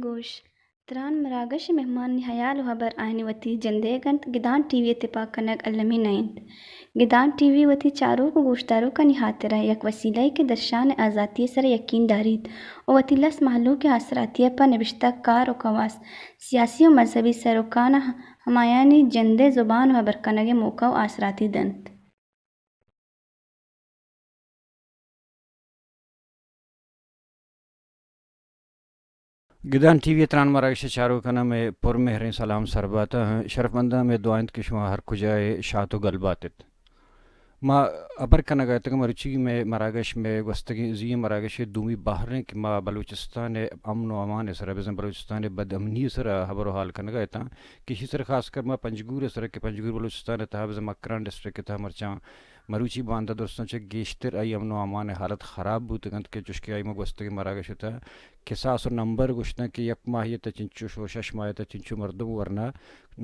گوش، تران مراگش ءِ مہمانانی ہیال ءُ ہبر آیانی وتی جندئیگ اَنت، گدان ٹی وی ءِ تپاک کنگ المی نہ اِنت۔ گدان ٹی وی وتی چاروک ءُ گوشداروکانی ہاترا یک وسیلہ یے کہ درشان ءِ آزاتی ءِ سرا یکین داریت ءُ وتی لس مہلوک ءِ آسراتی ءَ پہ نبشتہ کار ءُ کواس، سیاسی ءُ مذہبی سروکاں ہمایانی جند ءِ زبان ءُ ہبر کنگ ءِ موقع ءُ آسراتی دنت۔ گدان ٹی وی ءِ تران مراگش ءِ چاروکاں مئے پرمہریں سلام سر بات۔ شرفمنداں، مئے دعا اِنت کہ شما ہر کجا ئے شات ءُ گل بات ات۔ ما ہبر کنگ ءَ اتگ، مروچیگیں مئے مراگش، مئے گوستگیں زی ئیں مراگش ءِ دومی بہر اِنت کہ ما بلوچستان ءِ امن ءُ امان ءِ سرا، بزاں بلوچستان ءِ بدامنی ءِ سرا ہبر ءُ ہال کنگ ءَ اتاں کہ ایشی سرا خاص کر ما پنجگور ءِ سرا کہ پنجگور بلوچستان ءِ تہا بزاں مکران ڈسٹرکٹ ءِ تہا مرچاں مروچی باندا درستاں چہ گیشتر آئی امن ءُ امان ءِ حالت خراب بوتگ اَنت کہ چوشکہ آئی ما گوستگیں مراگش ءِ تہا کساس ءُ نمبر گوشتاں کہ یک ماہے ءِ تہا چنچو ءُ شش ماہ ءِ تہا چنچو مردم ورنا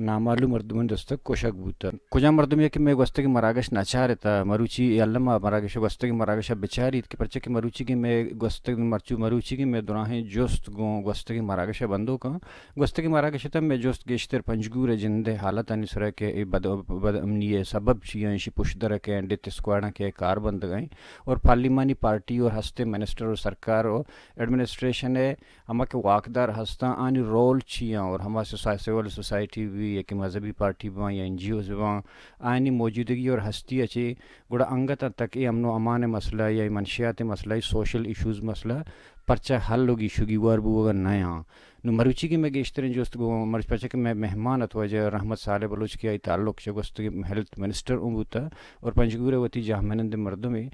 نامعلوم مردمانی دست ءَ کشگ بوتگ۔ کجام مردمے کہ مئے گوستگیں مراگش نہ چارتہ، مروچی یلہ ما مراگش ءِ گوستگیں مراگش ءَ بچاریت کہ پرچہ کہ مروچیگیں مئے گوستگ، مرچو مروچیگیں مئے دراہیں جست گوں گوستگیں مراگش ءَ بندوک اَنت۔ گوستگیں مراگش ءِ تہا مئے جست گیشتر پنجگور ءِ جند ءِ حالتانی سرا کہ اے بد، بد امنی ءِ سبب چی اَنت، ایشی پشدر ءَ کئے اَنت، ڈیتھ اسکواڈاں کئے کار بندگ ءَ اَنت اور پارلیمانی پارٹی اور ہستیں منسٹر اور سرکار اور ایڈمنسٹریشن ءِ ہما کہ واکدار ہستاں، آنی رول چی اَنت اور ہما سوسا، سول سوسائٹی بی یا کہ مذہبی پارٹی باں یا این جی اوز باں، آنی موجودگی اور ہستی ءَ چہ گڑا انگت تک اے امن ءُ امان ءِ مسئلہ یا اے منشیات ءِ مسئلہ، اے سوشل ایشوز مسئلہ پرچہ حل ءُ گیش ءُ گیوار بوگ ءَ نہ اَنت۔ نوں مروچی کہ مئے گیشتریں جست گوں، مرچ پرچہ کہ مئے مہمان ات واجہ رحمت صالح بلوچ کہ آئی تعلق چہ گوستگیں ہیلتھ منسٹر اوں بوتہ اور پنجگور ءِ وتی جاہمنندیں مردمے،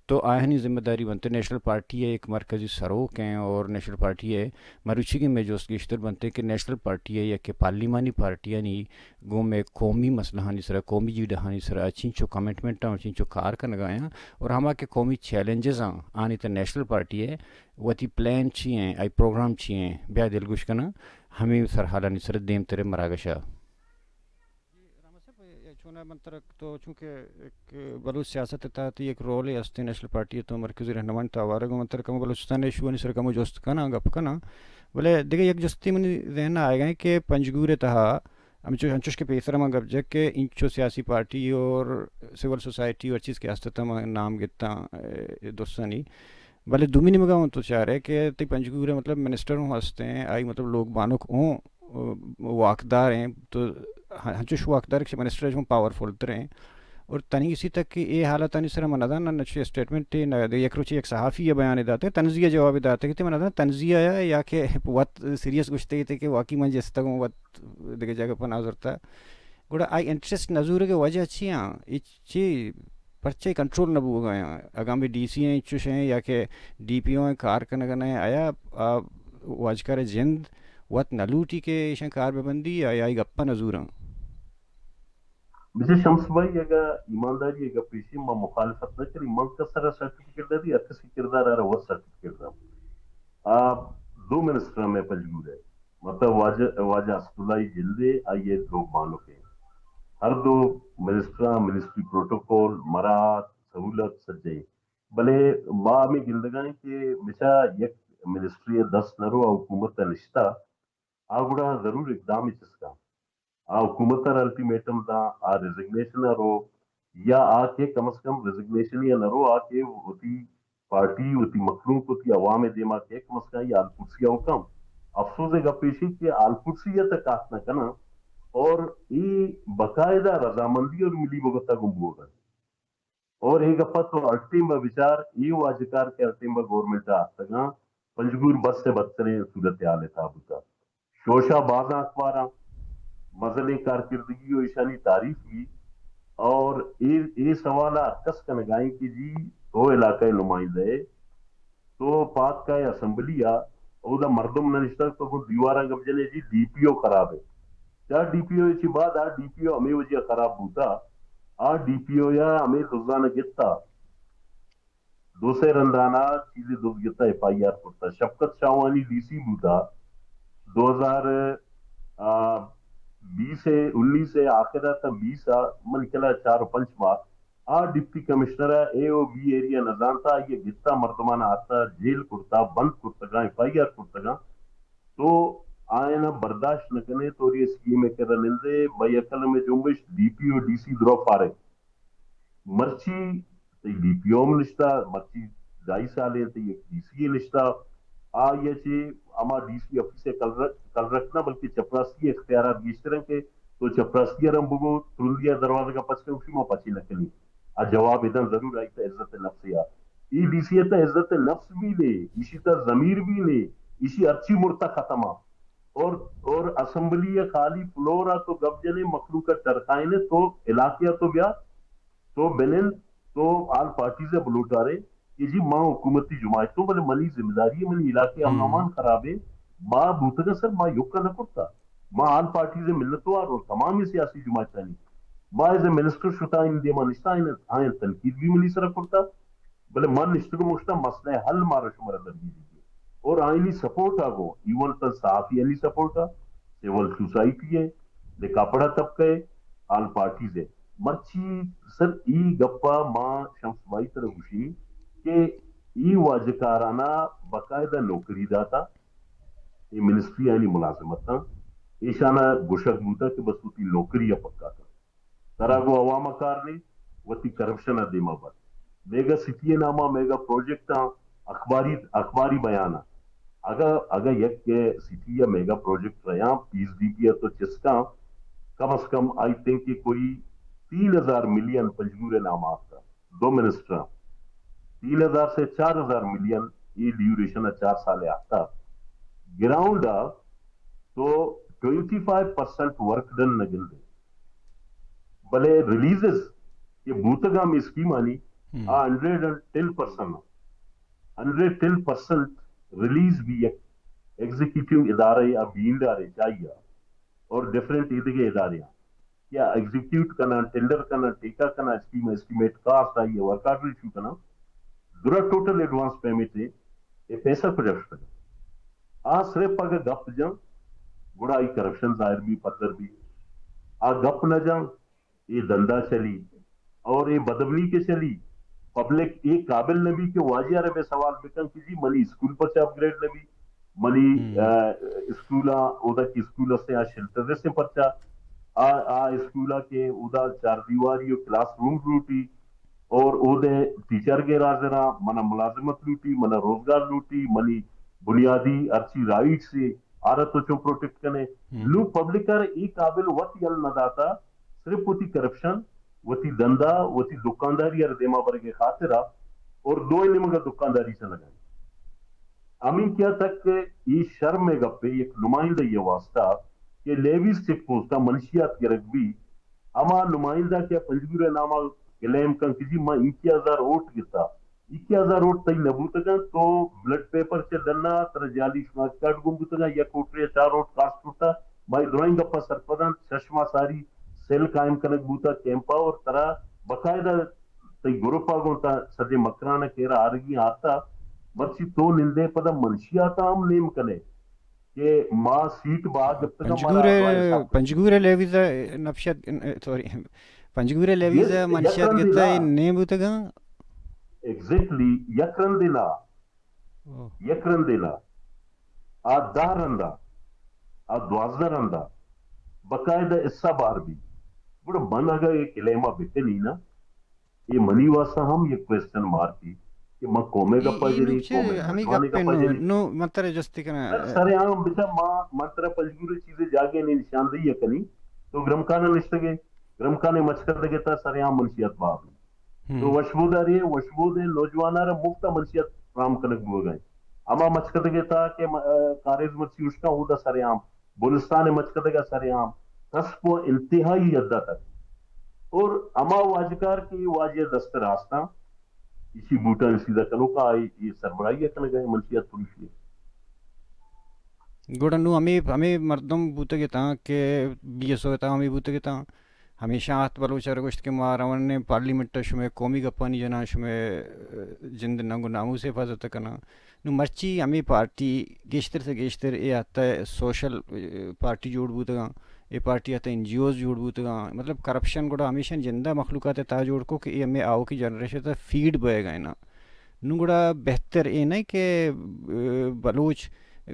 تو آیانی ذمہ داری بنت۔ نیشنل پارٹی ءِ یک مرکزی سروک ایں اور نیشنل پارٹی ءِ مروچیگیں مئے جست گیشتر بنت کہ نیشنل پارٹی ءِ یا کہ پارلیمانی پارٹیانی گوں مئے قومی مسئلہانی سرا، قومی جیڑہانی سرا چنچو کمٹمنٹ اَنت اور چنچو کار کنگ ءَ اَنت اور ہما کہ قومی چیلنجز اَنت، آنی تہ ءَ نیشنل پارٹی ءِ وتی پلان چی ایں، آئی پروگرام چی ایں، بیا دلگوش کناں ہمے سرحالانی سرا دیمتر ءِ مراگش ءَ۔ جی، رحمت صاحب، اے چوناہا من ترا تو چونکہ یک بلوچ سیاست ءِ تہا تئی یک رولے ہستیں، نیشنل پارٹی ءِ تو مرکزی رہنمانی تہا آوارگ ءَ، من ترا کمو بلوچستان ءِ ایشوانی سرا کمو جست کناں، گپ کناں، بلے دگہ یک جستے منی ذہن ءَ آیگ ءَ ایں کہ پنجگور ءِ تہا ہمچو، انچوش کہ پیسر ءَ ما گپ جت کہ انچو سیاسی پارٹی اور سول سوسائٹی اور چیز کہ ہست ات، ما نام گتاں، اے، درستانی۔ بلے دومی نیمگا اوں تو چارئے کہ تئی پنجگور ءِ مطلب منسٹر اوں ہستیں، آئی مطلب لوگ بانک اوں واکدار ایں، تو ہنچوش واکدار کہ منسٹر چوں پاورفل تر ایں۔ اور تنی اسی تک کہ اے حالتانی سرا من نزاناں، نہ چہ اسٹیٹمنٹ نہ یک روچے یک صحافی ءَ بیانے داتگ، طنزیہ جوابے داتگ کہ من نزاناں طنزیہ یا، یا کہ وت سیریس گوشتگ کہ واقعی من جستگ اوں، وت دگہ جاگہ پناہ زرتہ۔ گڑا آئی انٹرسٹ نہ زورگ ءِ وجہ چی آں؟ اے چی پرچے کنٹرول نہ بوگ ءَ آں؟ اگاں ہمے ڈی سی ایں، چوش ایں یا کہ ڈی پی او ایں، کار کنگ ءَ نہ ایں، آیا آ واجکار ءِ جند وت نہ لوٹی کہ ایشاں کار بہ بندی یا آئی گپ ءَ نہ زوراں؟ بچے شمس بھائی، اگاں ایمانداری ءِ گپ ایشی، ما مخالفت نہ کنیں، من کس ءَ را سرٹیفکیٹ نہ دی، ہر کسی کردار ءَ را وت سرٹیفکیٹ داں۔ آ دو منسٹر ہمیں پنجگور ءِ، مطلب واجہ، واجہ اسداللہ جندے، آئی ءِ دروگ بانک ایں۔ ہر دو منسٹراں منسٹری پروٹوکول، مراعات، سہولت سجہیں۔ بلے ما ہمے گندگ ءَ ایں کہ مچا یک منسٹری ءِ دست نہ رو، آ حکومت ءَ نشتہ، آ گڑا ضرور اقدامے چست کن۔ آ حکومت ءَ را الٹیمیٹم داں، آ ریزگنیشن ءَ رو، یا آ کہ کم از کم ریزگنیشن ءَ نہ رو، آ کہ وتی پارٹی، وتی مخلوق، وتی عوام ءِ دیما کہ کم از کم آئی ہال پرسی ءَ کن۔ افسوز ءِ گپ ایشی کہ ہال پرسی ءَ تک آتک نہ کناں اور اے باقاعدہ رضامندی اور ملی بھگت ءَ گوں بوگ ءَ ایں۔ اور اے گپ ءَ تو ہر ٹیم ءَ بچار، اے واجکار کہ ہر ٹیم ءَ گورنمنٹ ءَ آتکگاں، پنجگور بس ءِ بدتریں صورتحال ءِ تہا بوتگ۔ شوشا بازاں اخباراں، مزنیں کارکردگی و ایشانی تعریف بی۔ اور اے، اے سوال ہر کس کنگائیں کہ جی تو علاقہ نمائندہ ہے، تو پاد کائے اسمبلی آ، اودا مردم نہ نشتگ، تو گوں دیواراں گپ جنے جی ڈی پی او خراب ہے۔ چا ڈی پی او چی بعد آ ڈی پی او ہمیں وجہ خراب بوتا، آ ڈی پی او یا ہمیں دزان گتا۔ دو سے رندانا چیزی دز گتا، ایف آئی آر کرتا۔ شفقت شاہوانی ڈی سی بوتا، دو ہزار بیس، انیس آخر تا بیس آ، من کلا چار و پنچ ماہ، آ ڈپٹی کمشنر ء اے او بی ایریا نہ زانتا، آئی ء گتا مردمان آتا جیل کرتا، بند کرتگاں، ایف آئی آر کرتگاں۔ تو آئین برداشت نہ کنے، تو ری اسکیم کرا نندے، بھائی اکل میں جنبش D P O D C درو فارغ۔ مرچی تئی ڈی پی او ہم نشتا، مرچی ڈھائی سال ہیں تئی ایک ڈی سی نشتا، آئی ء چہ ہما ڈی سی آفیس ء کل رکھ، کل رکھ نہ بلکہ چپراسی ء اختیارات گیشتر ہیں کہ تو چپراسی ء رم بگو، ترندی ء دروازگ ء پچ کن، شما پچی نہ کنی۔ آ جواب ادن ضرور آئی تا عزت نفس یا۔ ای ڈی سی تا عزت نفس بھی نے، ایشی تا ضمیر بھی نے، ایشی ہرچی مرتا ختم آ۔ اور، اور اسمبلی ء خالی فلور ء تو گپ جنے، مخلوق ء ٹرکائنے، تو علاقے ء تو بیا، تو بنند، تو آل پارٹیز ء بلوٹارے کہ جی ما حکومتی جماعت تو، بلے منی ذمہ داری ہے، منی علاقے امن امان خراب ہے، ما بوتگا سر ما یکا نہ کرتا، ما آل پارٹیز منتوار اور تمام سیاسی جماعتانی، ما ایز اے منسٹر شتا ان دیما نشتا، آئین تنقید بھی منی سر کرتا، بلے من نشتگوں گوشتاں مسئلہ حل مارا شمارا درگیجگی اور آئینی سپورٹ آ گوں، ایون تن صحافیانی سپورٹ آ، سول سوسائٹی ہے، لکھا پڑھا طبقہ ہے، آل پارٹیز ہے۔ مرچی سر ای گپا ما شمس بھائی ترا گوشی کہ ای واجکارانا باقاعدہ نوکری داتا، ای منسٹری آنی ملازمت تاں، ایشانا گوشگ بوتا کہ بس وتی نوکری ء پکا کن۔ ترا گوں عوام ء کار نے، وتی کرپشن ء دیما بر۔ میگا سٹی ء ناما میگا پروجیکٹ آں، اخباری، اخباری بیان آں۔ اگا، اگا یک سٹی یا میگا پروجیکٹ ریاں، پیس ڈی پی ء تو چسکاں، کم از کم آئی تھنک کہ کوئی تین ہزار ملین پنجگور ء نام آتا۔ دو منسٹر، تین ہزار سے چار ہزار ملین، یہ ڈیوریشن ء چار سال آتا۔ گراؤنڈ ء تو twenty five percent work done نہ گندے۔ بلے ریلیزز کہ بوتگاں ہمے اسکیمانی، آ hundred and ten percent, hundred ten percent release بھی یک ایگزیکیوٹیو ادارہ یا بینڈ آ رے چاہیے اور ڈفرنٹ ایدگہ ادارے آں کہ ایگزیکیوٹ کناں، ٹینڈر کناں، ٹیکہ کناں، scheme, estimate cost I work order issue کناں، درا ٹوٹل ایڈوانس پیمنٹ ہے، اے پیسہ کجا شتگ؟ آ صرف اگہ گپ جاں، گڑا آئی کرپشن ظاہر بھی، پدر بھی۔ آ گپ نہ جاں، اے دندا چلی اور اے بدبنی کے چلی، پبلک اے قابل نہ بھی کہ واجہ رے بے سوال بکن کہ جی منی اسکول پرچا اپ گریڈ نہ بھی، منی، آ، اسکول آ، اودا کی اسکول سے آ شیلٹر سے پرچا، آ، آ اسکول آ کہ اودا چار دیواری و کلاس روم لوٹی، اور اودے ٹیچر گیر حاضر آں، منا ملازمت لوٹی، منا روزگار لوٹی، منی بنیادی ہرچی رائٹس ہے، آرا تو چون پروٹیکٹ کنے؟ نو پبلک آرا ای قابل وت یل نہ داتا، صرف وتی کرپشن، وتی دندا، وتی دکانداری آرا دیما برگے خاطرا، اور دوئیں نیمگا دکانداری چلگا۔ ہمینکیا تک کہ ای شرم گپے یک نمائندہ یہ واسطہ کہ لیویز چیک پوسٹا منشیات گرگ بھی، ہما نمائندہ کہ پنجگور ء نام ء کلیم کن کہ جی ما ایکی ہزار ووٹ گتا، ایکی ہزار ووٹ تئی نہ بوتگاں، تو بلڈ پیپر چہ ڈنا ترا جعلی شناخت کارڈ گم بوتگاں، یک ووٹرے ء چار ووٹ کاسٹ کرتا، مائی درائیں گپا سرپداں، شش ماہ ساری سیل قائم کنگ بوتا کیمپا اور ترا باقاعدہ تئی گروپا گوں تا سجے مکران ء کیرا آرگی آتا، مرچی تو نندے پدا منشیاتا ہم نیم کنے۔ کہ ما سیٹ باز گپتگاں، پنجگور مارا ء، پنجگور ء لیویز ء نفشت، سوری، پنجگور ء لیویز ء منشیات گتا ء نیم بوتگاں۔ ایگزیکٹلی، یک رندے نا، یک رندے نا، آ دہ رندا، آ دوازدہ رندا، باقاعدہ حصہ بار بھی۔ گڑا من اگا اے کلیما بکنی نا، اے منی واسطہ ہم یک کوئسچن مارک ای کہ ما قومے گپا جنی، قومے نقصانے گپا جنی۔ نو من ترا جستی کناں۔ سر، سر عام بچا ما، من ترا پنجگور چیزے جاگے نے نشاندہی کنی۔ تو گرمکانا نشتگے، گرمکانے مچکدگے تا سر عام منشیات باب۔ تو وشبودارے، وشبودے نوجوانارا مفتا منشیات فراہم کنگ بوگا۔ اما مچکدگے تا کہ م-، کاریز مرچی اشکا ہودا سر عام بلوچستان ء مچکدگ ء سر عام، کسب و انتہائی حد تک۔ اور ہما واجکار کہ اے واجہ دست راستاں، ایشی بوٹانی سیدھا کنوکا آئی اے سربراہی کنگا ہے، منشیات پروشی ہے۔ گڑا نوں ہمے ہمے مردم بوتگ اتاں کہ بی ایس او اتاں ہمے بوتگ اتاں، ہمیشاں آت بلوچ ءَ را گوشت کہ ما رون ایں پارلیمنٹ ءَ، شمئے قومی گپانی جناں، شمئے، ءَ، جند ننگ و ناموس ءِ حفاظت ءَ کناں۔ نوں مرچی ہمے پارٹی گیشتر سے گیشتر اے حد ءَ سوشل، ءَ، پارٹی جوڑ بوتگاں، اے پارٹی ءِ تہ این جی اوز جوڑ بوتگاں، مطلب کرپشن گڑا ہمیشاں جند ءَ مخلوقات ءِ تہا جوڑ کو کہ اے ہمے آؤکیں جنریشن ءِ تہ فیڈ بئیگ ءَ اناں۔ نوں گڑا بہتر اے نہ کہ، ءَ، بلوچ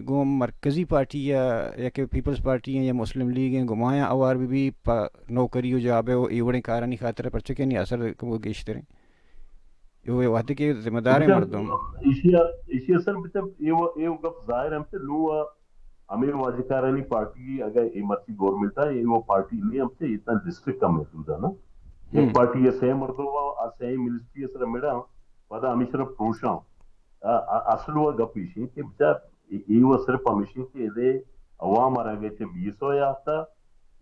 گوں مرکزی پارٹی یا، یا کہ پیپلز پارٹی ایں یا مسلم لیگ ایں، گمایاں اوار بہ بی پہ نوکری و جاب ءَ و اے وڑیں کارانی خاطر ءَ، پرچہ کہ آنی اثر کمو گیشتر ایں۔ اے وہدے کہ ذمہ دار ایں مردم۔ ایشی ءَ، ایشی ءَ سر بچہ اے و، اے و گپ ظاہر ہم چہ نوں ہمے واجکارانی پارٹی اگہ اے مرچی گورنمنٹ ءَ اے و پارٹی نہیں ہم چہ اتنا ڈسٹرکٹ کا محدود ہے نا۔ یک پارٹی ءَ سہ مردم آ، آ سہ منسٹری ءِ سر مڑا پدا ہمیشی ءَ را پروشاں۔ ا-، ا-، اصل و گپ ایش انت کہ بچار اے، اے و صرف ہمیش انت کہ ادے عوام ءَ را اگہ چہ بی ایس او ءَ آہتا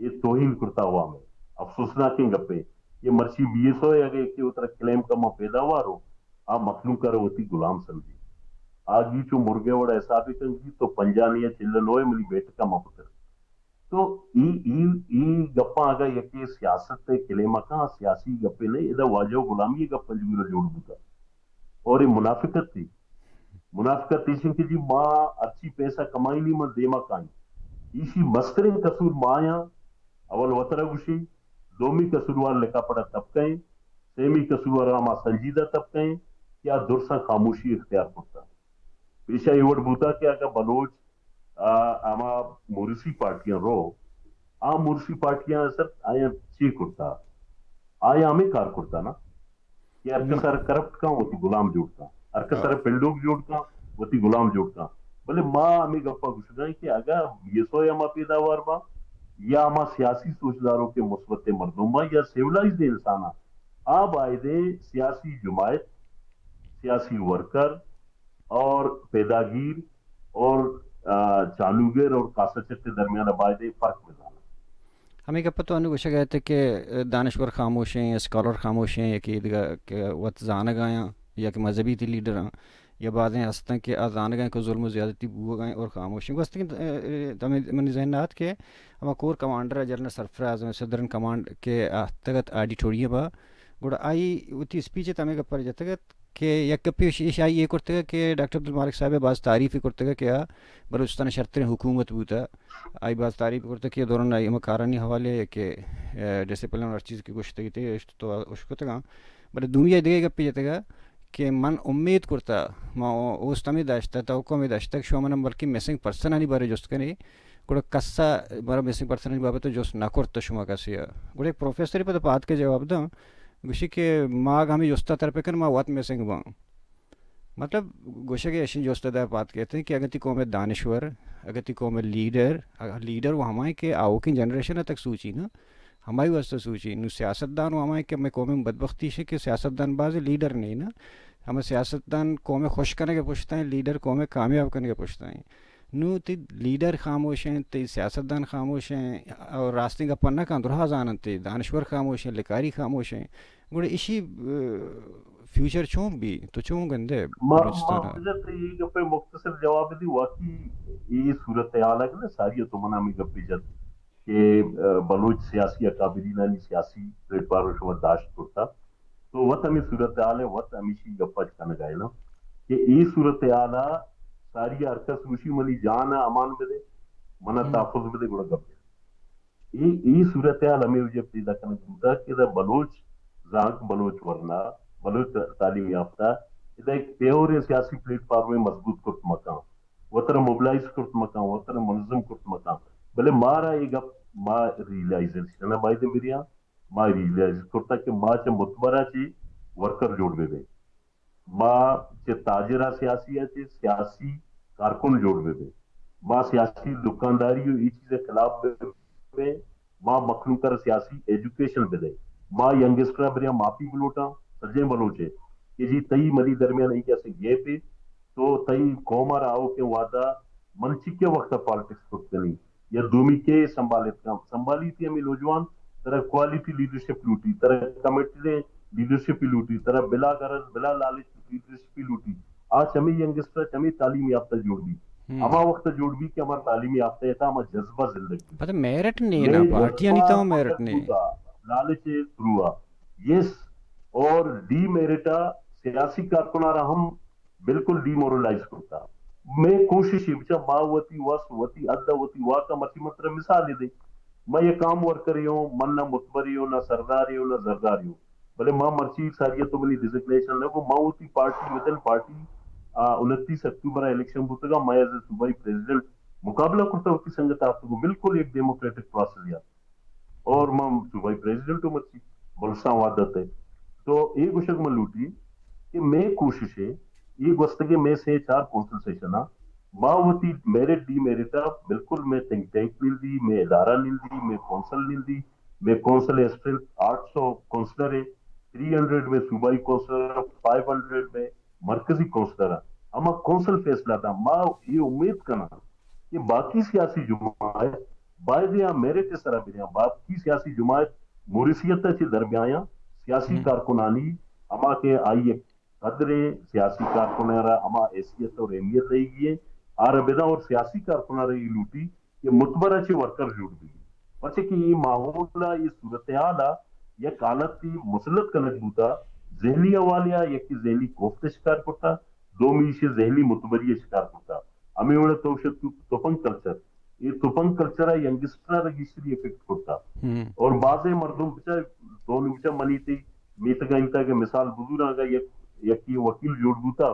اے توہین کرتا عوام ءَ۔ افسوسناکیں گپے۔ اے مرچی بی ایس او ءَ اگہ کہ وترا کلیم کما پیداوار ہو، آ مخلوق ءَ را وتی غلام سمجھی۔ آ گی چو مرگے وڑا حساب کن گی تو پنجاہ نیا چل نوے ملی بیٹکا ما پتر۔ تو ای، ای، ای گپاں اگہ یکے سیاست ءِ کلیم ءَ کاں، سیاسی گپے نہ، ادا واجہ و غلامی ءِ گپ انجوگرا جوڑ بوتا۔ اور اے منافقت تھی۔ منافقت ایش انت کہ جی ما ہرچی پیسہ کمائینی ما دیما کائیں۔ ایشی مستریں قصور ما آیاں، اول وترا گوشی، دومی قصوروار لکھا پڑھا طبقہ ایں، سیمی قصوروار ہما سنجیدہ طبقہ ایں کہ آ درساں خاموشی اختیار کرتا۔ پیشا اے وڑ بوتا کہ اگہ بلوچ، آ، ہما موروثی پارٹیاں رو، آ موروثی پارٹیاں سر آیاں چی کرتا؟ آیاں ہمیں کار کرتا نا کہ ہر کس ءَ را کرپٹ کاں وتی غلام جوڑ کاں، ہر کس ءَ را پنڈوک جوڑ کاں وتی غلام جوڑ کاں۔ بلے ما ہمیں گپا گوشگا ایں کہ اگہ بی ایس او ءَ ہما پیداوار با یا ہما سیاسی سوچداروں کے مثبت مردم با یا سیولائزڈ انسان آ، آ بایدے سیاسی جماعت، سیاسی ورکر اور پیداگیر اور، آ، چالوگر اور کاسہ چٹ ءِ درمیان ءَ بایدے فرق بزاناں۔ ہمے گپ ءَ تو انوں گوشگ ءَ ات کہ دانشور خاموش ایں، اسکالر خاموش ایں، یا کہ دگہ کہ وت زانگ آیاں یا کہ مذہبی تئی لیڈر آں یا بازیں ہستاں کہ آ زانگ آیاں کہ ظلم و زیادتی بوگ آئیں اور خاموش ایں۔ گوستگیں، ءَ، ءَ، ہمے منی ذہن ءَ ات کہ ہما کور کمانڈر ءَ جنرل سرفراز، ہمے سدرن کمانڈ کہ آہتگ ات آڈیٹوریم ءَ، گڑا آئی وتی اسپیچ ءَ تہ ہمے گپ ءَ جتگ ات کہ یک گپے ایش، ایش آئی اے کرتگ کہ ڈاکٹر عبدالمالک صاحب ءَ باز تعریف کرتگ کہ آ بلوچستان ءِ شرتریں حکومت بوتہ۔ آئی باز تعریف کرتگ کہ دوران آئی ہما کارانی حوالے کہ، ءَ، ڈسپلن ءُ ہر چیز کہ گوشتگ ات، تو اشکتگاں۔ بلے دومی ءَ دگہ گپے جتگ کہ من امیت کرتہ، ما اوست ہمے داشتہ، توقع ہمے داشتہ کہ شما من بلکیں مسنگ پرسنانی بارے جست کنے، گڑا کس ءَ مارا مسنگ پرسنانی بابت ءَ جست نہ کرتہ شما کسے ءَ۔ گڑا یک پروفیسرے پدا پاد کہ جواب داں، گوشی کہ ما اگاں ہمے جست ءَ تر بکن، ما وت مسنگ باں۔ مطلب، گوشگ ءِ اشیں جست ءَ پاد کیت کہ اگاں تئی قوم ءِ دانشور، اگاں تئی قوم ءِ لیڈر، اگاں لیڈر وہ ہمائیں کہ آوکیں جنریشن ءَ تک سوچی نا، ہمائی واسطہ سوچی۔ نوں سیاست دان وہ ہمائیں کہ مئے قوم ءِ بدبختی شے کہ سیاست دان باز لیڈر نہیں نا۔ ہمے سیاست دان قوم ءِ خوش کنگ ءِ پشت ءَ، لیڈر قوم ءِ کامیاب کنگ ءِ پشت ءَ۔ نوں تئی لیڈر خاموش ایں، تئی سیاست دان خاموش ایں، اور راستیں گپاں نہ کن، درہا زاننت، تئی دانشور خاموش ایں، لکاری خاموش ایں، گڑا ایشی، ءَ، فیوچر چون بی؟ تو چون گندے ما، بلوچستان ما ءَ؟ بجت اے گپ ءِ مختصر جواب دی، واقعی اے صورتحال ہے کہ ساری تو منا ہمے گپ جت کہ، ءَ، بلوچ سیاسی اکابرینانی سیاسی پلیٹ فارم شما داشت کرتا۔ تو وت ہمے صورتحال ہے، وت ہمیشی گپ اچ کنگا ہے نا کہ اے صورتحال ءَ ساری ہر کس گوشی منی جان ءَ امان بدے، منا تحفظ بدے، گڑا گپ جت۔ اے، اے صورتحال ہمے وجہ پیدا کنگ بوتا کہ دا بلوچ زانگ، بلوچ ورنا، بلوچ تعلیم یافتہ، ادا ایک پیور سیاسی پلیٹ فارم مضبوط کرت مکان، وتر موبلائز کرت مکان، وتر منظم کرت مکان۔ بلے مارا اے گپ ما ریئلائزیشن بایدیں بریاں، ما ریئلائز کرتا کہ ما چہ متبرا چی ورکر جوڑ بے بے۔ ما چہ تاجر ءَ سیاسی ءَ چہ سیاسی کارکن جوڑ بہ بیں۔ ما سیاسی دکانداری ءُ اے چیز ءِ خلاف بہ بیں۔ ما مخلوق ءَ سیاسی ایجوکیشن بدئیں۔ ما ینگسٹر ءَ بریا معافی بلوٹاں، سجیں بلوچ ءَ کہ جی تئی منی درمیان ای کسے گیپ ءَ، تو تئی قوم ءَ را آؤکیں وعدہ من چکے وقت ءَ پالیٹکس کت کنی۔ یا دومی کے سنبھالت کن، سنبھالی تئی ہمے نوجوان، ترا کوالٹی لیڈرشپ لوٹی، ترا کمیٹڈ لیڈرشپ لوٹی، ترا بلا غرض، بلا لالچ لیڈرشپ لوٹی۔ آ چمے ینگسٹر، چمے تعلیم یافتہ جوڑ بی۔ ہما وقت جوڑ بی کہ ہمارا تعلیم یافتہ ہے تا ہما جذبہ زندگ بی۔ پتہ میرٹ نہیں نا، پارٹیاں نہیں تا میرٹ نہیں۔ لالچ تھرو آ، یس، اور ڈی میرٹ آ سیاسی کارکناں را ہم بالکل ڈیمورلائز کرتا۔ مئے کوشش ہے بچا ما وتی وس، وتی حد، وتی واک ء مرچی من ترا مثال دے۔ ما یک عام ورکرے ہوں، من نہ متبرے ہوں، نہ سردارے ہوں، نہ زردارے ہوں۔ بلے ما مرچی ساری تو منی ڈیزگنیشن نہ کو، ما وتی پارٹی ودن پارٹی، آ، انتیس اکتوبر ء الیکشن بوتگا، ما ایز اے صوبائی پریزیڈنٹ مقابلہ کرتا وتی سنگت آپتگو، بالکل ایک ڈیموکریٹک پروسیس یا۔ اور ما صوبائی پریزیڈنٹ ہوں مرچی بلوچستان وحدت ہے۔ تو اے گوشگ من لوٹی کہ مئے کوشش ہے، اے گوستگیں مئے سے چار کونسل سیشن آ ما وتی میرٹ ڈی میرٹ آ بالکل مئے تھنک ٹینک نندی، مئے ادارہ نندی، مئے کونسل نندی، مئے کونسل اسٹرینتھ آٹھ سو کونسلر ہے، تھری ہنڈریڈ مئے صوبائی کونسلر، فائیو ہنڈریڈ مئے مرکزی کونسلر آ۔ ہما کونسل فیصلہ دا، ما اے امید کناں کہ باقی سیاسی جماعت باید یا میرٹ سرا بریاں، باقی سیاسی جماعت موریثیت چہ در بیایاں، سیاسی کارکنانی ہما کہ آئی قدر سیاسی کارکناں را ہما حیثیت اور اہمیت دئیگی ہے، آ را بداں اور سیاسی کارکناں را یہ لوٹی کہ متبرا چہ ورکر جوڑ بی۔ پرچہ کہ یہ ماحول ء، یہ صورتحال ء یک حالتی مسلط کنگ بوتا، ذہنی حوالے ء یکی ذہنی کوفت شکار کرتا، دومی ایشی ذہنی متبری شکار کرتا۔ ہمیں وڑا تو شد تو تپنگ کلچر، یہ تپنگ کلچر ء ینگسٹر ء گیشتری افیکٹ کرتا۔ اور بعض مردم بچا، تو بچا منی تی میتگ ء انت کہ مثال بزوراں اگاں یک، یکی وکیل جوڑ بوتا،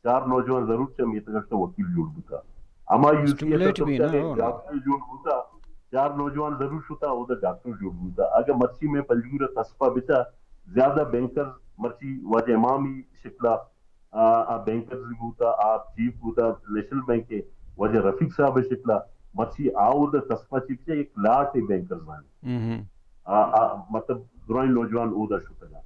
چار نوجوان ضرور چہ میتگ ء وکیل جوڑ بوتا۔ ہما یو سی ایس ء ڈاکٹر جوڑ بوتا، چار نوجوان ضرور شتا، اودا ڈاکٹر جوڑ بوتا۔ اگاں مرچی میں پنجگور ء تسپا بچا زیادہ بینکرز مرچی واجہ امامی شکلا آ، آ بینکرز بوتا، آ چیف بوتا نیشنل بینک ء، واجہ رفیق صاحب ء شکلا، مرچی آ اود ء تسپا چیف چہ یک لاٹ ء بینکرز آنی۔ آ، آ، مطلب درائیں نوجوان اودا شتگا۔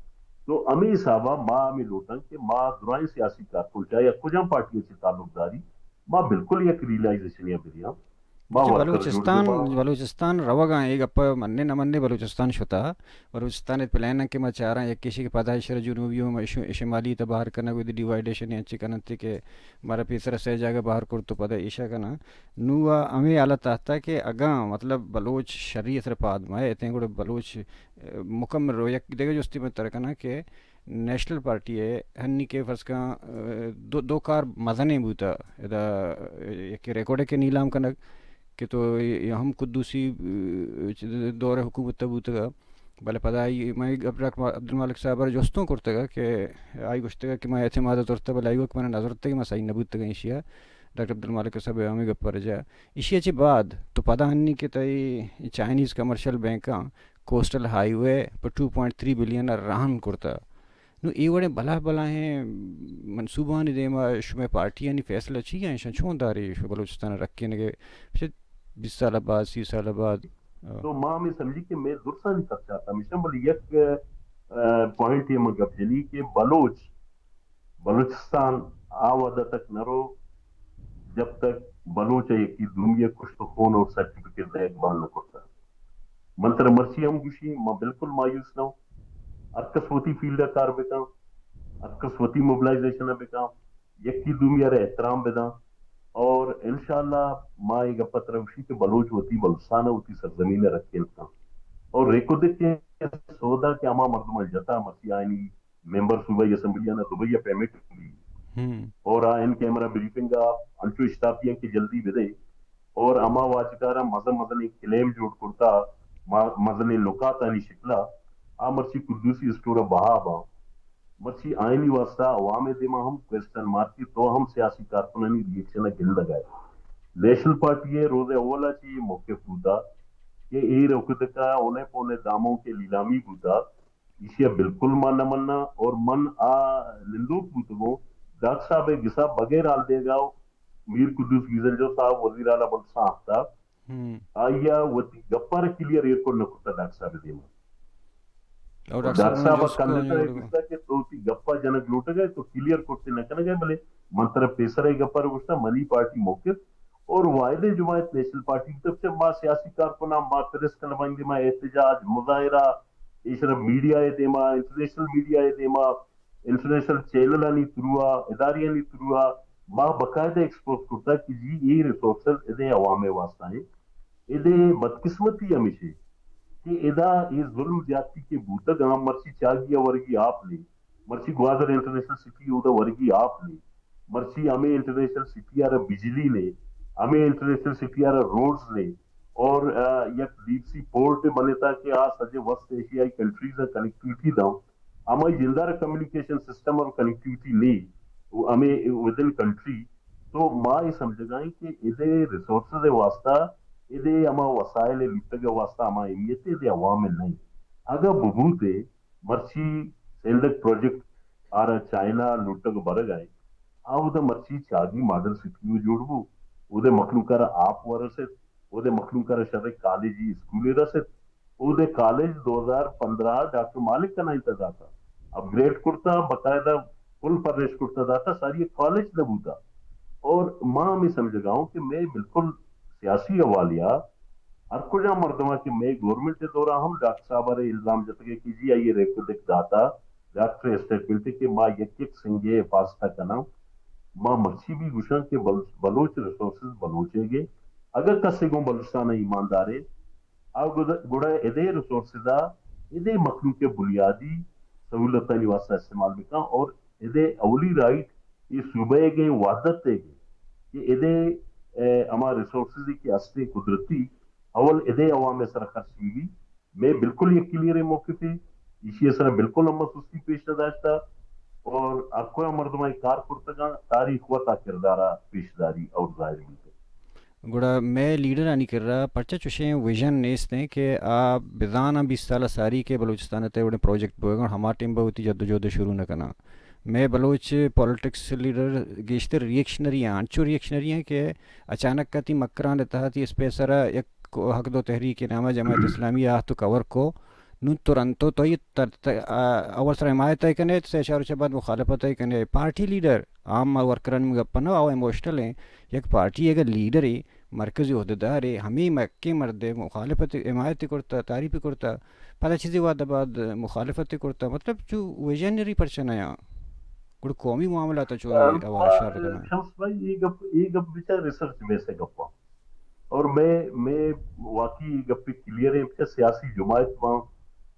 تو ہمے حسابا ما ہمے لوٹاں کہ ما درائیں سیاسی کارکن چاہے یا کجام پارٹی چہ تعلق داری، ما بالکل یک ریئلائزیشن یا بریاں۔ بلوچستان، بلوچستان روگاں، اے گپ منّے نہ منّے بلوچستان شتا۔ بلوچستان ء پلان انت کہ ما چاراں یک ایشی کہ پدا ایشرا جنوبی و شمالی تہ بہر کنگ و ڈیوائیڈیشن انچ کننت کہ مارا پیسرا سہ جاگہ بہر کرت و پدا ایشا کناں۔ نوں آ ہمے حالت آہتا کہ اگاں مطلب بلوچ شری اثر پاد مئے اتیں گڑا بلوچ، ء، مکمل رو یک دگہ جستی من تر کناں کہ نیشنل پارٹی ء ہنی کہ فرض کن، ء، دو، دو کار مزنیں بوتا۔ ادا، ء، یکے ریکارڈ ء کہ نیلام کنگ کہ تو یہ ہم قدوسی، ء، دور حکومت ء بوتگا۔ بلے پدا آئی، من ڈاکٹر عبدالمالک صاحب ء جستوں کرتگا کہ آئی گوشتگا کہ من اعتماد ء زرتہ، بلے آئی وقت من نہ زرتگ، من سہی نہ بوتگا ایشی ء۔ ڈاکٹر عبدالمالک صاحب ء ہمے گپ ء رجا۔ ایشی ء چہ بعد تو پدا ہنی کہ تئی چائنیز کمرشل بینکاں کوسٹل ہائی وے پہ ٹو پوائنٹ تھری بلین ء رہن کرتہ۔ نوں اے وڑیں بلاہ بلاہیں منصوبانی دیما شمئے پارٹیانی فیصلہ چی انت؟ ایشاں چون داری شما بلوچستان ء رکینگ ء چہ بیست سال ء بعد، سی سال ء بعد؟ تو ما ہمے سمجھی کہ مئے درسانی خدشات ہمیش انت، بلے یک، ء، پوائنٹ ء من گپ جنی کہ بلوچ، بلوچستان آ وہد تک نہ رو جب تک بلوچ ء یکی دومی ء کشت و خون اور سرٹیفکیٹ دئیگ بند نہ کرتہ۔ من ترا مرچی ہم گوشی، ما بالکل مایوس نہ اوں۔ ہر کس وتی فیلڈ ء کار بکن، ہر کس وتی موبلائزیشن ء بکن، یکی دومی ء را احترام بداں، اور انشاءاللہ ما اے گپ ء ترا گوشی کہ بلوچ وتی بلوچستان ء وتی سرزمین ء رکھینت کن، اور ریکودک ء سودا کہ ہما مردماں جتا مرچی آیانی ممبر صوبائی اسمبلی آنا دبئی ء پیمنٹ بی۔ اور آ ان کیمرہ بریفنگ ء انچو اشتاپی انت کہ جلدی بدے۔ اور ہما واجکاراں مزن مزنیں کلیم جوڑ کرتا، ما-، مزنیں نکاتانی شکلا آ مرچی قدوسی اسٹور ء بہا باں۔ مرچی آئینی واسطہ عوام ء دیما ہم کوئسچن مارک ء تو ہم سیاسی کارکنانی ری ایکشن ء گندگ ء۔ نیشنل پارٹی ء روز اول ء چہ یہ موقف بوتا کہ اے روکتک ء اونے پونے داموں کے لیلامی بوتا۔ ایشی ء بالکل ما نہ مناں اور من آ نندوک بوتگوں۔ ڈاکٹر صاحب ء گسا بغیر حال دیگا میر قدوس گیزنجو صاحب وزیر اعلی بلوچستان آفتاب، آئی ء وتی گپاں را کلیئر ایئر کورٹ نہ کرتا ڈاکٹر صاحب ء دیما۔ اور ڈاکٹر صاحب ء کنڈکٹر ء گوشتا کہ تو وتی گپا جنگ لوٹگ ء تو کلیئر کورٹ نہ کنگ ء، بلے من ترا پیسر ء گپا را گوشتا منی پارٹی موقف اور واحد جماعت نیشنل پارٹی، تب سے ما سیاسی کارکناں، ما پریس کلبانی دیما احتجاج، مظاہرہ، ایشرا میڈیا ءِ دیما، انٹرنیشنل میڈیا ءِ دیما، انٹرنیشنل چینلانی تھرو ءَ، اداریانی تھرو ءَ ما باقاعدہ ایکسپوز کرتا کہ جی اے ریسورسز ادے عوام ءِ واسطہ ہیں۔ ادے بدقسمتی ہمیشہ کہ ادا اے ظلم زیادتی کہ بوتگ آں، مرچی چاگی ءَ ورگی آپ نے، مرچی گوادر انٹرنیشنل سٹی اودا ورگی آپ نے، مرچی ہمیں انٹرنیشنل سٹی ءَ را بجلی نے، ہمیں انٹرنیشنل سٹی ءَ را روڈز نے، اور، آ، یک ڈیپ سی پورٹ بنتا کہ آ سجے وسط ایشیائی کنٹریز ءَ کنیکٹیویٹی داں، ہمائی جندار کمیونیکیشن سسٹم اور کنیکٹیویٹی نے، وہ ہمیں ودن کنٹری۔ تو ما یہ سمجھگائیں کہ ادے ریسورسز واسطہ، ادے ہما وسائل لوٹگ واسطہ ہما اہمیت ادے عوام نہیں۔ اگر ببوتے مرچی سیلڈک پروجیکٹ آرا چائنا لوٹگ برگ آئے، آ اودا مرچی چاگی ماڈل سٹی جوڑ بو، اودے مخلوق را آپ ورست، اودے مخلوق را شر کالجی اسکولے رست، اودے کالج دو ہزار پندرہ ڈاکٹر مالک کنائیں تا داتا، اپ گریڈ کرتا، باقاعدہ پل فرنش کرتا داتا، ساری ایک کالج نہ بوتا۔ اور ما ہمیں سمجھگا ہوں کہ میں بالکل سیاسی حوالیا ہر کجا مردماں کہ میں گورنمنٹ کے دورا ہم ڈاکٹر صاحب ارے الزام جتگے کہ جی آئیے ریکو دک داتا، ڈاکٹر اسٹیٹمنٹ کہ ما یک یک سنگے حفاظت کناں، ما مرچی بھی گوشاں کہ بل-، بلوچ ریسورسز بلوچے گے، اگر کسے گوں بلوچستان ایماندارے، آ گد-، گڑا ادے ریسورسز آ ادے مخلوق بنیادی سہولتانی واسطہ استعمال بکاں اور ادے اولی رائٹ یہ صوبہ گے وحدت تے گے کہ ادے، اے، ہما ریسورسز کہ ہستے قدرتی اول ادے عوام سر خرچ بھی، میں بالکل یہ کلیئر موقف ہے، اسی سر بالکل ہم سستی پیش نہ داشتا اور اکویا مردمائی کار کرتگاں، تاریخ وتا کردارا پیش داری اور ظاہر بھی۔ گڑا مئے لیڈرانی کرا پرچا چوشیں ویژن نیست ایں کہ آ بزاناں بیست سال ء ساری کہ بلوچستان ء تہ وڑیں پروجیکٹ بوگ ء، ہما ٹیم بہ وتی جد و جہد ء شروع نہ کناں۔ مئے بلوچ پالیٹکس لیڈر گیشتر ریئیکشنری آں، انچو ریئیکشنری آں کہ اچانک ء تئی مکران ء تہا تئی اسپیس ء را یک حق دو تحریک ء نام ء جماعت اسلامی ء آ تو کور کو، نوں ترنتو تو یہ تر-، ت-، آ، اول سر حمایت ء کنے، سے چار روچ بعد مخالفت ء کنے۔ پارٹی لیڈر، عام ورکرانی گپ نہ، او ایموشنل ہیں۔ یک پارٹی اگر لیڈر ہے، مرکزی عہدیدار ہے، ہمیں مکے مرد مخالفت، حمایت کرتا، تعریف کرتا، پدا چیزی وعدہ بعد مخالفت کرتا، مطلب چو ویژنری پرچہ نہ آں۔ گڑا قومی معاملات چو ام، حوالہ شار کرنا۔ شمس بھائی، یہ گپ، یہ گپ بچار ریسرچ بیس گپا۔ اور میں، میں واقعی یہ گپ کلیئر ہے کہ سیاسی جماعت باں،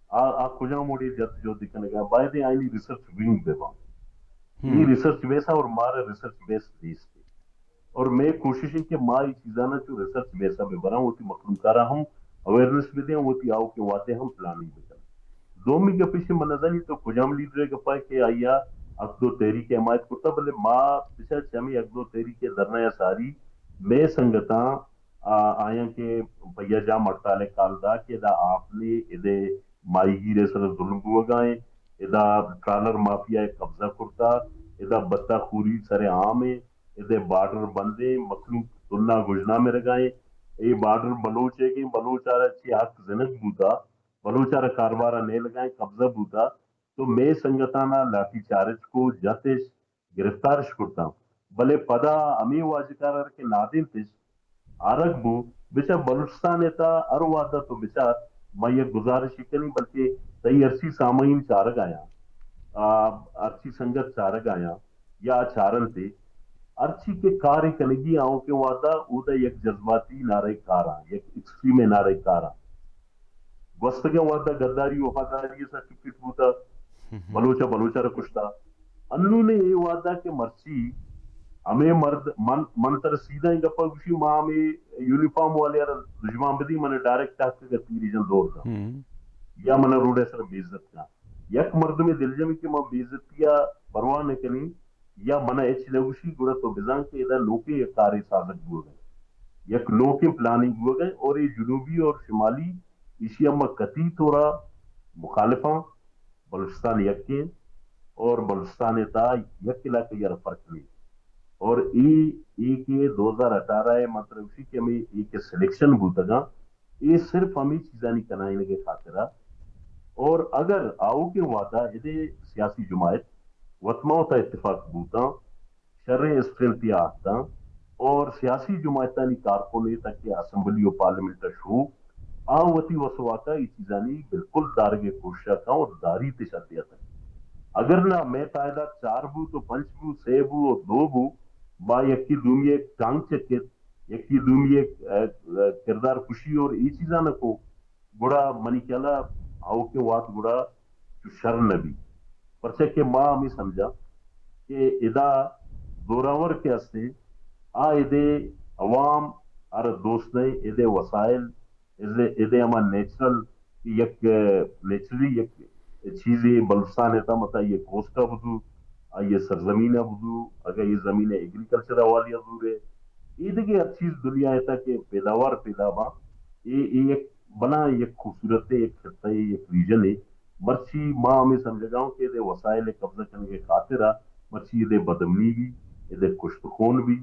آ، آ کجا موڑی جد جو دکنگا، باید آئینی ریسرچ ونگ بے باں۔ ہم۔ یہ ریسرچ بیس اور مارا ریسرچ بیس دیس۔ اور میں کوشش ہے کہ ما یہ چیزانا چو ریسرچ بیسا بے براں، وتی مخلوقارا ہم اویئرنس بدیں، وتی آؤ کے واتے ہم پلاننگ بکن۔ دومی گپ ایشی من نزانی تو کجام لیڈر ء گپا کہ آیا حق دو تحریک ء حمایت کرتا، بلے ما پچا چمی حق دو تحریک ء دھرنا یا ساری مئے سنگتاں، آ، آیاں کہ بھیا جام ہڑتال ء کال دا کہ ادا آپ نے ادے ماہیگیر ء سر ظلم بوگا ہیں، ادا ٹرالر مافیا ء قبضہ کرتا، ادا بتا خوری سر عام ہیں، ادے بارڈر بند ہیں، مخلوق تنا گژنا مرگا ہیں، اے بارڈر بلوچ ہے کہ بلوچ آرا چی حق زنگ بوتا، بلوچ ء را کاروبار ء نیلگائیں قبضہ بوتا، تو مئے سنگتانا لاٹھی چارج کو، جتش، گرفتارش کرتاں۔ بلے پدا ہمے واجکار ء کہ نادینتش، آرگ بو، بچار بلوچستان ء تا ہر وہد ء تو بچار، ما یک گزارش کنی، بلکہ تئی ہرچی سامعین چارگ آیاں، آ، ہرچی سنگت چارگ آیاں، یا چارنتے، ہرچی کہ کارے کنگی آؤں کہ وہدا اودا یک جذباتی نعرہ کاراں، یک ایکسٹریم نعرہ کاراں۔ گوستگیں وہدا غداری وفاداری سرٹیفکیٹ بوتا، بلوچا بلوچا را کشتا۔ انو نے اے وہدا کہ مرچی ہمیں مرد من، من تر سیدھا ہی گپا گوشی، ما ہمیں یونیفارم والے را دشمن بدی، من ڈائریکٹ ٹاک کے تیری جن دور دا۔ ہم۔ یا من روڈ سر بے عزت کا۔ یک مردمے دلجمی کہ ما بے عزتی ء پرواہ نہ کنیں یا من ء ہچ نہ گوشی، گڑا تو بزان کہ ادا نوکیں یک کارے سازگ بوگ ء، یک نوکیں پلاننگ بوگ ء، اور یہ جنوبی اور شمالی ایشی ء ما کتی طورا مخالفاں۔ بلوچستان یکیں اور بلوچستان ء تہا یک علاقہ ء را فرق نہیں۔ اور اے، اے کہ دو ہزار اٹھارہ ء مطلب اسی کہ ہمیں اے کہ سلیکشن بوتگاں، اے صرف ہمیں چیزانی کنائینگ ء خاطرا۔ اور اگر آؤکیں وہدا ادے سیاسی جماعت وت ما وتا اتفاق بوتاں، شریں اسٹرینتھ یا آتاں، اور سیاسی جماعتانی کارکن ء تک کہ اسمبلی و پارلیمنٹ ء شو، آ وتی وس واک ء اے چیزانی بالکل دارگ ء کوشش ء کن اور داریت اش ادے اتک۔ اگر نہ مئے تعداد چار بو تو پنچ بو، سے بو اور دو بو، با یکی دومی ء ٹانگ چکت، یکی دومی ء، ا، ا، کردار کشی اور اے چیزاں نہ کو، گڑا منی خیال ء آؤکیں وھد گڑا چو شر نہ بیت۔ پرچا کہ ما ہمے سمجھاں کہ ادا زوراور کہ ہستیں، آ ادے عوام ء را دوست نہ، ادے وسائل، ادے، ادے ہما نیچرل، یک، نیچرلی یک چیزے بلوچستان ء تھا متا یہ کوسٹ ء بزو، آئی ء سرزمین ء بزو، اگاں یہ زمین ایگریکلچر حوالی ء زورے، اے دگہ ہر چیز دنیا ء تھا کہ پیداوار پیدا باں، اے، اے یک بلاہیں یک خوبصورت ء یک خطہ ء یک ریجن ء۔ مرچی ما ہمے سمجھگا اوں کہ ادے وسائل ء قبضہ کنگ ء خاطر ء مرچی ادے بدامنی بی، ادے کشت خون بی،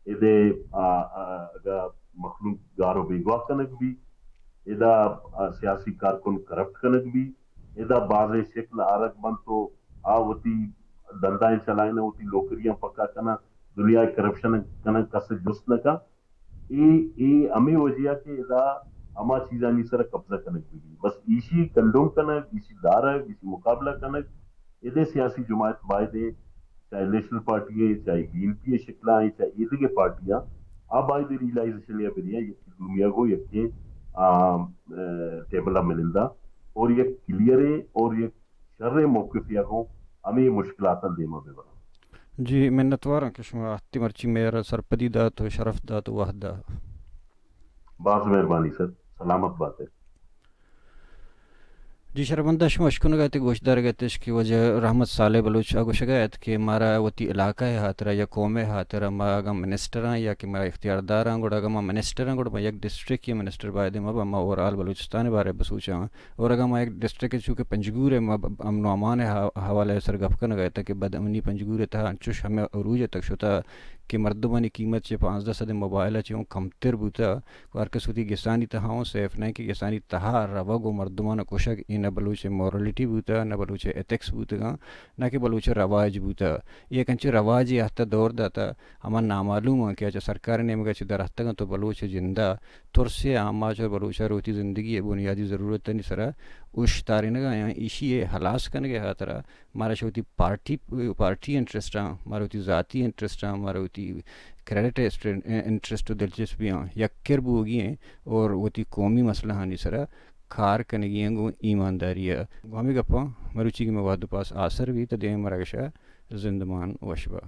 ادے، آ، آ، اگا مخلوق گار و بیگواہ کنگ بی، ادا، آ، سیاسی کارکن کرپٹ کنگ بی، ادا بازیں شکل آرگ بنت و آ وتی دندائیں چلائیناں، وتی لوکریاں پکا کناں، دنیا ء کرپشن کناں، کس ء جست نہ کن۔ اے، اے ہمے وجہ ء کہ ادا ہما چیزانی سر ء قبضہ کنگ بہ بیت۔ بس ایشی کنڈوم کنگ، ایشی دارگ، ایشی مقابلہ کنگ، ادے سیاسی جماعت بایدیں، چاہے نیشنل پارٹی ایں، چاہے بی این پی ء شکل ء ایں، چاہے ایدگہ پارٹی آں، آ باید ریئلائزیشن یا بریاں یکی دومی ء گوں یکیں، آ، ا، ٹیبل ء مننداں اور یک کلیئریں اور یک شریں موقفے ء گوں ہمے مشکلاتاں دیما بہ براں۔ جی، منتواراں کہ شما ہستی مرچی مئے را سرپدی دات و شرف دات و وہد دات۔ باز مہربانی سر، سلامت بات ہے۔ جی شرمندہ، شما اشکنگ ء ات، گوشدارگ ء اتش کہ واجہ رحمت صالح بلوچ ء گوشگ ء ات کہ مارا وتی علاقہ ء ہاترا یا قوم ء ہاترا ما اگاں منسٹر آں یا کہ ما اختیاردار آں، گڑا اگاں ما منسٹر آں، گڑا ما یک ڈسٹرکٹ ء منسٹر باید ما با، ما اوور آل بلوچستان ء بارے بسوچاں۔ اور اگاں ما یک ڈسٹرکٹ چونکہ پنجگور ء ما ب-، امن و امان ء حوالہ ء سر گپ کنگ ء ات کہ بد امنی پنجگور ء تہا انچوش ہمے عروج ء تک شتا کہ مردمانی قیمت چہ پانزدہ سد موبائل ء چہ اوں کمتر بوتا۔ ہر کس وتی گسانی تہا اوں سیف نہ کہ گسانی تہا روگ و مردمان کشگ، اے نہ بلوچ مورالٹی بوتا، نہ بلوچ ایتھکس بوتگاں، نہ کہ بلوچ رواج بوتا۔ اے یک انچیں رواجے آہتہ دور داتا، ہما نامعلوم آں کہ آ چہ سرکار نیمگا چہ در آہتگاں تو بلوچ جندا ترسے آماچ اور بلوچ وتی زندگی بنیادی ضرورتانی سرا اوشتارینگا آیاں، ایشی ہلاس کنگے ہاترا مارا چہ وتی پارٹی، پارٹی انٹرسٹاں، مارا وتی ذاتی انٹرسٹاں، مارا وتی کریڈٹ انٹرسٹ و دلچسپیاں یک کر بوگی ایں اور وتی قومی مسئلہانی سرا کار کنگی ایں گوں ایمانداری ء۔ گوں ہمے گپاں مروچی کہ مئے وہد و پاس آسر بیت، دیم مراگش ء زندمان وش با۔